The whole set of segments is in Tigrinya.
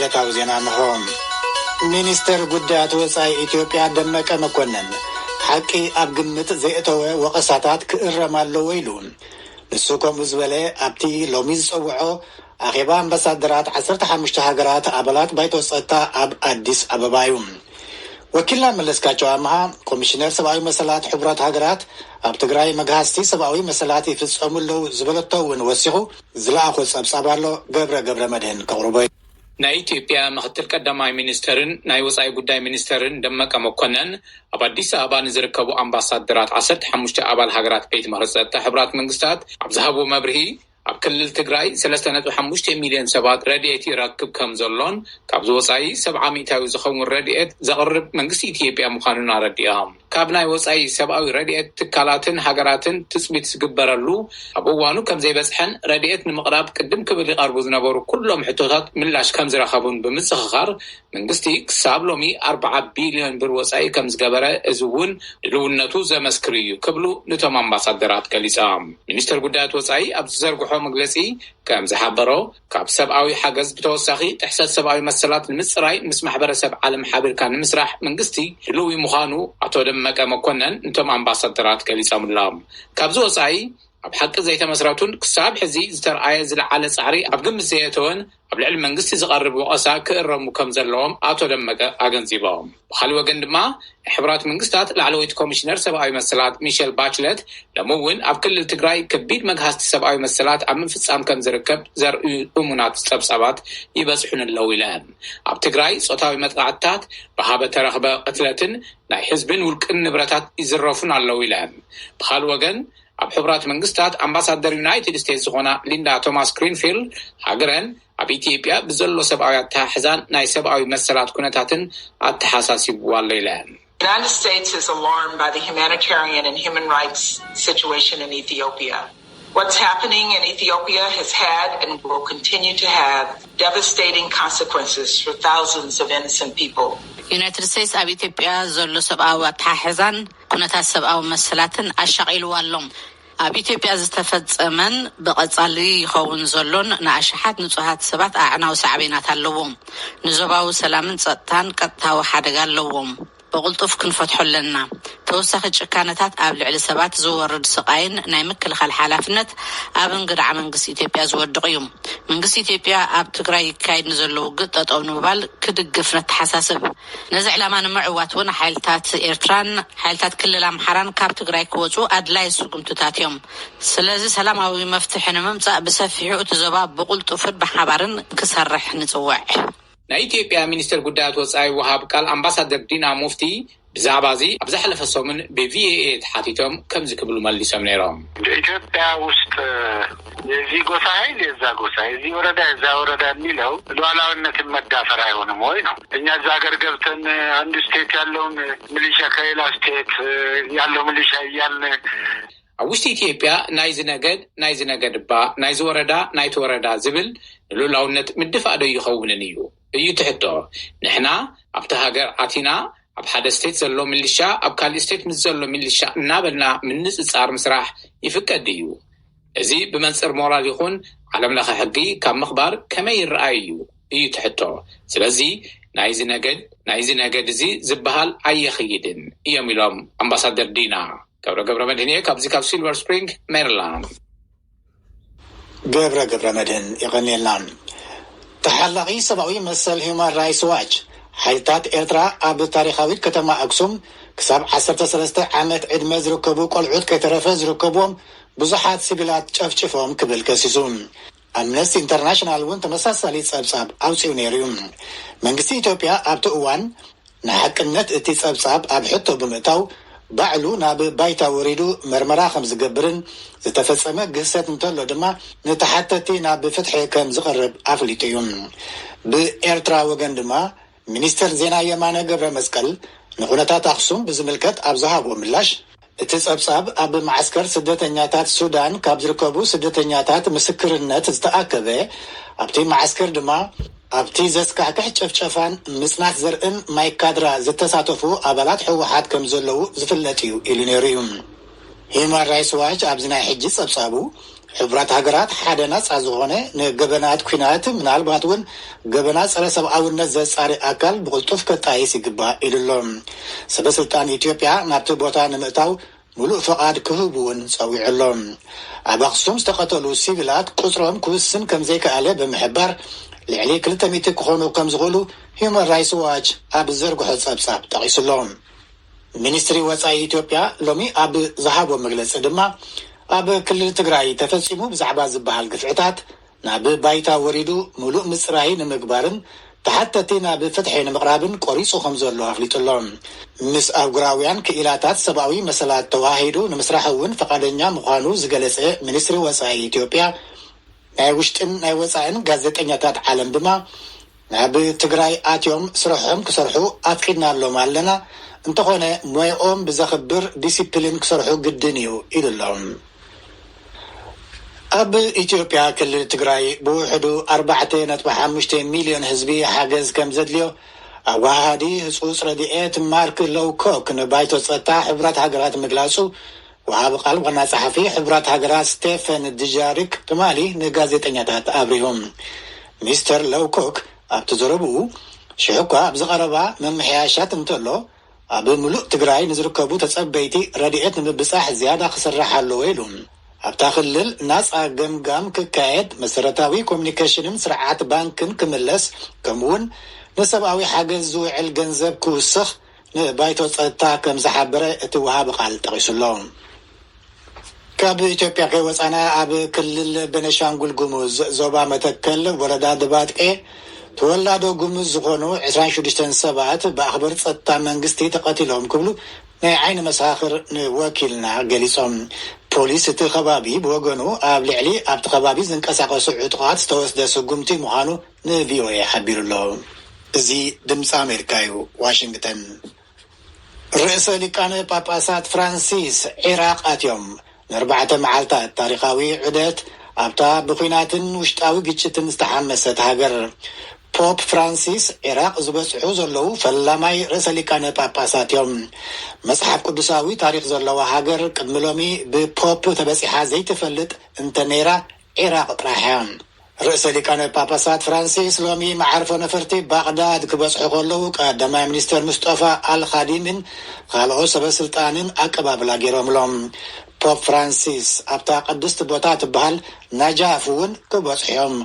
እታዊ ዜና እንሆ። ሚኒስተር ጉዳያት ወጻኢ ኢትዮጵያ ደመቀ መኮነን፣ ሓቂ ኣብ ግምት ዘየእተወ ወቐሳታት ክእረም ኣለዎ ኢሉ። ንሱ ከምኡ ዝበለ ኣብቲ ሎሚ ዝጸውዖ ኣኼባ ኣምባሳደራት ዓሰርተ ሓሙሽተ ሃገራት ኣባላት ባይቶ ጸጥታ ኣብ ኣዲስ ኣበባ እዩ። ወኪልና መለስካቸው ኣምሃ፣ ኮሚሽነር ሰብኣዊ መሰላት ሕቡራት ሃገራት፣ ኣብ ትግራይ መግሃስቲ ሰብኣዊ መሰላት ይፍጸሙ ኣለዉ ዝበለቶ እውን ወሲኹ ዝለኣኾ ጸብጻብ ኣሎ። ገብረ ገብረ መድህን ከቕርቦ እዩ። ናይ ኢትዮጵያ ምክትል ቀዳማይ ሚኒስተርን ናይ ወጻኢ ጉዳይ ሚኒስተርን ደመቀ መኮነን፣ ኣብ ኣዲስ ኣበባ ንዝርከቡ ኣምባሳደራት ዓሰርተ ሓሙሽተ ኣባል ሃገራት ቤት ምኽሪ ጸጥታ ሕቡራት መንግስታት ኣብ ዝሃቦ መብርሂ፣ ኣብ ክልል ትግራይ ሰለስተ ነጥቢ ሓሙሽተ ሚልዮን ሰባት ረድኤት ይረክብ ከም ዘሎን፣ ካብዚ ወጻኢ ሰብዓ ሚእታዊ ዝኸውን ረድኤት ዘቕርብ መንግስቲ ኢትዮጵያ ምዃኑን ኣረዲኦም። ካብ ናይ ወጻኢ ሰብኣዊ ረድኤት ትካላትን ሃገራትን ትጽቢት ዝግበረሉ፣ ኣብ እዋኑ ከም ዘይበጽሐን ረድኤት ንምቕራብ ቅድም ክብል ይቐርቡ ዝነበሩ ኩሎም ሕቶታት ምላሽ ከም ዝረኸቡን ብምዝኽኻር፣ መንግስቲ ክሳብ ሎሚ ኣርብዓ ቢልዮን ብር ወጻኢ ከም ዝገበረ፣ እዚ እውን ድልውነቱ ዘመስክር እዩ ክብሉ ንቶም ኣምባሳደራት ገሊጾም። ሚኒስተር ጉዳያት ወጻኢ ኣብ ዝዘርግሖ መግለጺ ከም ዝሓበሮ፣ ካብ ሰብኣዊ ሓገዝ ብተወሳኺ ጥሕሰት ሰብኣዊ መሰላት ንምጽራይ ምስ ማሕበረሰብ ዓለም ሓቢርካ ንምስራሕ መንግስቲ ድልዊ ምዃኑ ኣቶ ደመቀ መኮነን ንቶም ኣምባሳደራት ገሊጾምሎም። ካብዚ ወጻኢ፣ ኣብ ሓቂ ዘይተመስረቱን ክሳብ ሕዚ ዝተርኣየ ዝለዓለ ጻዕሪ ኣብ ግምት ዘየእተወን ኣብ ልዕሊ መንግስቲ ዝቐርብ ወቐሳ ክእረሙ ከም ዘለዎም ኣቶ ደመቀ ኣገንዚቦም። ብኻልእ ወገን ድማ፣ ናይ ሕቡራት መንግስታት ላዕለወይቲ ኮሚሽነር ሰብኣዊ መሰላት ሚሸል ባችለት፣ ሎሚ እውን ኣብ ክልል ትግራይ ከቢድ መግሃስቲ ሰብኣዊ መሰላት ኣብ ምፍጻም ከም ዝርከብ ዘርእዩ እሙናት ጸብጻባት ይበጽሑን ኣለዉ ኢለን። ኣብ ትግራይ ጾታዊ መጥቃዕትታት፣ ብሃበ ተረኽበ ቅትለትን ናይ ህዝብን ውልቅን ንብረታት ይዝረፉን ኣለዉ ኢለን። ብኻልእ ወገን፣ ኣብ ሕቡራት መንግስታት ኣምባሳደር ዩናይትድ ስቴትስ ዝኾና ሊንዳ ቶማስ ግሪንፊልድ፣ ሃገረን ኣብ ኢትዮጵያ ብዘሎ ሰብኣዊ ኣተሓሕዛን ናይ ሰብኣዊ መሰላት ኩነታትን ኣተሓሳሲብዋ ኣሎ ኢለን። The United States is alarmed by the humanitarian and human rights situation in Ethiopia. What's happening in Ethiopia has had and will continue to have devastating consequences for thousands of innocent people. ዩናይትድ ስቴትስ ኣብ ኢትዮጵያ ዘሎ ሰብኣዊ ኣተሓሕዛን ኩነታት ሰብኣዊ መሰላትን ኣሻቒልዋ ኣሎ። ኣብ ኢትዮጵያ ዝተፈጸመን ብቐጻሊ ይኸውን ዘሎን ንኣሽሓት ንጹሃት ሰባት ኣዕናዊ ሳዕቤናት ኣለዎ። ንዞባዊ ሰላምን ጸጥታን ቀጥታዊ ሓደጋ ኣለዎም። ብቕልጡፍ ክንፈትሖ ኣለና። ተወሳኺ ጭካነታት ኣብ ልዕሊ ሰባት ዝወርድ ስቓይን ናይ ምክልኻል ሓላፍነት ኣብ እንግዳዕ መንግስቲ ኢትዮጵያ ዝወድቕ እዩ። መንግስቲ ኢትዮጵያ ኣብ ትግራይ ይካየድ ንዘሎ ውግእ ጠጠው ንምባል ክድግፍ ነተሓሳስብ። ነዚ ዕላማ ንምዕዋት እውን ሓይልታት ኤርትራን ሓይልታት ክልል ኣምሓራን ካብ ትግራይ ክወፁ ኣድላይ ስጉምትታት እዮም። ስለዚ ሰላማዊ መፍትሒ ንምምፃእ ብሰፊሑ እቲ ዞባ ብቕልጡፍን ብሓባርን ክሰርሕ ንፅውዕ። ናይ ኢትዮጵያ ሚኒስትር ጉዳያት ወጻኢ ወሃብ ቃል ኣምባሳደር ዲና ሙፍቲ ብዛዕባ እዚ ኣብ ዝሓለፈ ሰሙን ብ ቪ ኦ ኤ ተሓቲቶም ከምዚ ክብሉ መሊሶም ነይሮም። በኢትዮጵያ ውስጥ የዚህ ጎሳ ኃይል የዛ ጎሳ፣ የዚህ ወረዳ የዛ ወረዳ የሚለው ሉዓላዊነትን መዳፈር አይሆንም ወይ ነው። እኛ እዛ ሀገር ገብተን አንዱ ስቴት ያለውን ሚሊሻ ከሌላ ስቴት ያለው ሚሊሻ እያልን ኣብ ውሽጢ ኢትዮጵያ ናይዚ ነገድ ናይዚ ነገድ እባ ናይዚ ወረዳ ናይቲ ወረዳ ዝብል ንሉላውነት ምድፋእ ዶ ይኸውንን እዩ እዩ ትሕቶ። ንሕና ኣብቲ ሃገር ኣቲና ኣብ ሓደ ስቴት ዘሎ ሚሊሻ ኣብ ካሊእ ስቴት ምስ ዘሎ ሚሊሻ እናበልና ምንፅፃር ምስራሕ ይፍቀድ እዩ። እዚ ብመንፅር ሞራል ይኹን ዓለም ለኸ ሕጊ ካብ ምኽባር ከመይ ይረኣይ እዩ እዩ ትሕቶ። ስለዚ ናይዚ ነገድ ናይዚ ነገድ እዚ ዝበሃል ኣየኽይድን እዮም ኢሎም ኣምባሳደር ዲና። ገብረ ገብረ መድህን እየ ካብዚ ካብ ሲልቨር ስፕሪንግ ሜሪላንድ። ገብረ ገብረ መድህን የቐንየልና። ተሓላቒ ሰብኣዊ መሰል ሂውማን ራይትስ ዋች፣ ሓይልታት ኤርትራ ኣብ ታሪኻዊት ከተማ ኣክሱም ክሳብ ዓሰርተ ሰለስተ ዓመት ዕድመ ዝርከቡ ቆልዑት ከይተረፈ ዝርከብዎም ብዙሓት ሲቪላት ጨፍጭፎም ክብል ከሲሱ። ኣምነስቲ ኢንተርናሽናል እውን ተመሳሳሊ ጸብጻብ ኣውጺኡ ነይሩ እዩ። መንግስቲ ኢትዮጵያ ኣብቲ እዋን ንሓቅነት እቲ ጸብጻብ ኣብ ሕቶ ብምእታው፣ ባዕሉ ናብ ባይታ ወሪዱ መርመራ ከም ዝገብርን ዝተፈጸመ ግህሰት እንተሎ ድማ ንተሓተቲ ናብ ፍትሒ ከም ዝቐርብ ኣፍሊጡ እዩ። ብኤርትራ ወገን ድማ ሚኒስተር ዜና የማነ ገብረ መስቀል ንኹነታት ኣኽሱም ብዝምልከት ኣብ ዝሃቦ ምላሽ፣ እቲ ጸብጻብ ኣብ መዓስከር ስደተኛታት ሱዳን ካብ ዝርከቡ ስደተኛታት ምስክርነት ዝተኣከበ፣ ኣብቲ መዓስከር ድማ ኣብቲ ዘስካሕክሕ ጭፍጨፋን ምጽናት ዘርእን ማይ ካድራ ዝተሳተፉ ኣባላት ህወሓት ከም ዘለዉ ዝፍለጥ እዩ ኢሉ ነይሩ እዩ። ሂዩማን ራይትስ ዋች ኣብዚ ናይ ሕጂ ጸብጻቡ፣ ሕቡራት ሃገራት ሓደ ናጻ ዝኾነ ንገበናት ኲናት፣ ምናልባት እውን ገበናት ጸረ ሰብኣውነት ዘጻሪ ኣካል ብቕልጡፍ ከጣይስ ይግባእ ኢሉ ኣሎ። ሰበ ስልጣን ኢትዮጵያ ናብቲ ቦታ ንምእታው ምሉእ ፈቓድ ክህቡ እውን ጸዊዑ ኣሎ። ኣብ ኣኽሱም ዝተቐተሉ ሲቪላት ቁጽሮም ክውስን ከም ዘይከኣለ ብምሕባር፣ ልዕሊ ክልተ ሚእቲ ክኾኑ ከም ዝኽእሉ ሂዩማን ራይትስ ዋች ኣብ ዝዘርግሖ ጸብጻብ ጠቒሱ ኣሎ። ሚኒስትሪ ወጻኢ ኢትዮጵያ ሎሚ ኣብ ዝሃቦ መግለጺ ድማ፣ ኣብ ክልል ትግራይ ተፈጺሙ ብዛዕባ ዝበሃል ግፍዕታት ናብ ባይታ ወሪዱ ምሉእ ምጽራይ ንምግባርን ተሓተቲ ናብ ፍትሒ ንምቕራብን ቆሪጹ ከም ዘሎ ኣፍሊጡ ኣሎ። ምስ ኣህጉራውያን ክኢላታት ሰብኣዊ መሰላት ተዋሂዱ ንምስራሕ እውን ፈቓደኛ ምዃኑ ዝገለጸ ሚኒስትሪ ወጻኢ ኢትዮጵያ፣ ናይ ውሽጥን ናይ ወጻእን ጋዜጠኛታት ዓለም ድማ ናብ ትግራይ ኣትዮም ስርሖም ክሰርሑ ኣፍቂድናሎም ኣለና፣ እንተኾነ ሞያኦም ብዘኽብር ዲሲፕሊን ክሰርሑ ግድን እዩ ኢሉ ኣሎ። ኣብ ኢትዮጵያ ክልል ትግራይ ብውሕዱ ኣርባዕተ ነጥቢ ሓሙሽተ ሚልዮን ህዝቢ ሓገዝ ከም ዘድልዮ ኣወሃሃዲ ህጹጽ ረድኤት ማርክ ሎውኮክ ንባይቶ ጸጥታ ሕቡራት ሃገራት ምግላጹ፣ ወሃቢ ቃል ዋና ጸሓፊ ሕቡራት ሃገራት ስቴፈን ዱጃሪክ ትማሊ ንጋዜጠኛታት ኣብሪሁ። ሚስተር ሎውኮክ ኣብቲ ዘረብኡ፣ ሽሕ እኳ ኣብዚ ቀረባ መምሕያሻት እንተሎ፣ ኣብ ምሉእ ትግራይ ንዝርከቡ ተጸበይቲ ረድኤት ንምብጻሕ ዝያዳ ክስራሕ ኣለዎ ኢሉ። ኣብታ ክልል ናጻ ገምጋም ክካየድ፣ መሰረታዊ ኮሙኒኬሽንን ስርዓት ባንክን ክምለስ፣ ከምኡውን ንሰብኣዊ ሓገዝ ዝውዕል ገንዘብ ክውስኽ ንባይቶ ጸጥታ ከም ዝሓበረ እቲ ወሃቢ ቃል ጠቒሱ ኣሎ። ካብ ኢትዮጵያ ከይወጻና፣ ኣብ ክልል ቤኒሻንጉል ጉሙዝ ዞባ መተከል ወረዳ ድባጥቄ ተወላዶ ጉሙዝ ዝኾኑ ዕስራን ሽዱሽተን ሰባት ብኣኽበር ጸጥታ መንግስቲ ተቐቲሎም ክብሉ ናይ ዓይኒ መሳኽር ንወኪልና ገሊጾም። ፖሊስ እቲ ከባቢ ብወገኑ ኣብ ልዕሊ ኣብቲ ከባቢ ዝንቀሳቐሱ ዕጡቓት ዝተወስደ ስጉምቲ ምዃኑ ንቪኦኤ ሓቢሩ ኣሎ። እዚ ድምፂ ኣሜሪካ እዩ፣ ዋሽንግተን። ርእሰ ሊቃነ ጳጳሳት ፍራንሲስ ዒራቕ ኣትዮም። ንኣርባዕተ መዓልታት ታሪኻዊ ዑደት ኣብታ ብኲናትን ውሽጣዊ ግጭትን ዝተሓመሰት ሃገር። ፖፕ ፍራንሲስ ዒራቕ ዝበጽሑ ዘለዉ ፈላማይ ርእሰ ሊቃነ ጳጳሳት እዮም። መጽሓፍ ቅዱሳዊ ታሪኽ ዘለዋ ሃገር ቅድሚ ሎሚ ብፖፕ ተበጺሓ ዘይትፈልጥ እንተ ነይራ፣ ዒራቕ ጥራሕ እያ። ርእሰ ሊቃነ ጳጳሳት ፍራንሲስ ሎሚ መዓርፎ ነፈርቲ ባቕዳድ ክበጽሑ ከለዉ፣ ቀዳማይ ሚኒስተር ሙስጠፋ ኣልኻዲምን ካልኦት ሰበ ስልጣንን ኣቀባብላ ገይሮምሎም። ፖፕ ፍራንሲስ ኣብታ ቅድስቲ ቦታ ትበሃል ናጃፍ እውን ክበጽሑ እዮም።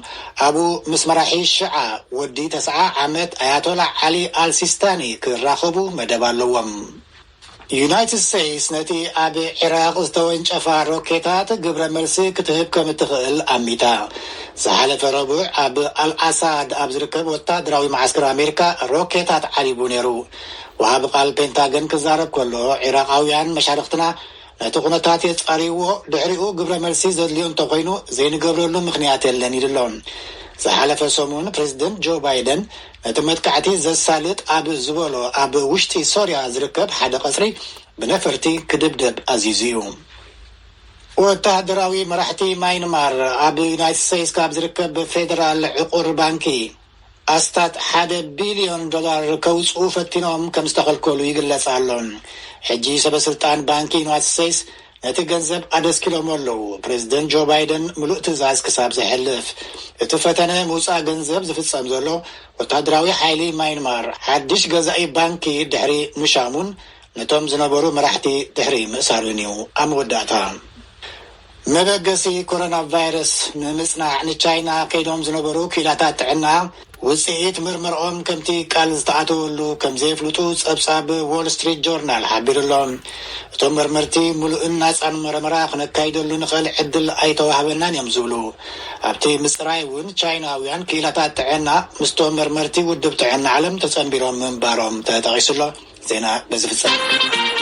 ኣብኡ ምስ መራሒ ሽዓ ወዲ ተስዓ ዓመት ኣያቶላ ዓሊ ኣልሲስታኒ ክራኸቡ መደብ ኣለዎም። ዩናይትድ ስቴትስ ነቲ ኣብ ዒራቕ ዝተወንጨፋ ሮኬታት ግብረ መልሲ ክትህብ ከም እትኽእል ኣሚታ። ዝሓለፈ ረቡዕ ኣብ ኣልኣሳድ ኣብ ዝርከብ ወታደራዊ መዓስከር ኣሜሪካ ሮኬታት ዓሊቡ ነይሩ። ወሃቢ ቃል ፔንታገን ክዛረብ ከሎ፣ ዒራቓውያን መሻርኽትና ነቲ ኩነታት የጻርይዎ፣ ድሕሪኡ ግብረ መልሲ ዘድልዮ እንተኾይኑ ዘይንገብረሉ ምኽንያት የለን ኢሉ ኣሎ። ዝሓለፈ ሰሙን ፕሬዚደንት ጆ ባይደን ነቲ መጥቃዕቲ ዘሳልጥ ኣብ ዝበሎ ኣብ ውሽጢ ሶርያ ዝርከብ ሓደ ቀጽሪ ብነፈርቲ ክድብደብ ኣዚዙ እዩ። ወተሃደራዊ መራሕቲ ማይንማር ኣብ ዩናይትድ ስቴትስ ካብ ዝርከብ ፌደራል ዕቑር ባንኪ ኣስታት ሓደ ቢልዮን ዶላር ከውፅኡ ፈቲኖም ከም ዝተኸልከሉ ይግለጽ ኣሎ። ሕጂ ሰበ ስልጣን ባንኪ ዩናይትድ ስቴትስ ነቲ ገንዘብ ኣደስኪሎም ኣለዉ። ፕሬዚደንት ጆ ባይደን ምሉእ ትእዛዝ ክሳብ ዘሕልፍ፣ እቲ ፈተነ ምውፃእ ገንዘብ ዝፍጸም ዘሎ ወታደራዊ ሓይሊ ማይንማር ሓድሽ ገዛኢ ባንኪ ድሕሪ ምሻሙን ነቶም ዝነበሩ መራሕቲ ድሕሪ ምእሳሩን እዩ። ኣብ መወዳእታ፣ መበገሲ ኮሮና ቫይረስ ንምጽናዕ ንቻይና ከይዶም ዝነበሩ ክኢላታት ጥዕና ውጽኢት ምርመርኦም ከምቲ ቃል ዝተኣተወሉ ከም ዘየፍልጡ ጸብጻብ ዎል ስትሪት ጆርናል ሓቢሩ ኣሎ። እቶም መርመርቲ፣ ምሉእን ናጻን መረመራ ክነካይደሉ ንኽእል ዕድል ኣይተዋህበናን እዮም ዝብሉ። ኣብቲ ምጽራይ እውን ቻይናውያን ክኢላታት ጥዕና ምስቶም መርመርቲ ውድብ ጥዕና ዓለም ተጸንቢሮም ምንባሮም ተጠቒሱ ኣሎ። ዜና በዚ ፍጸም።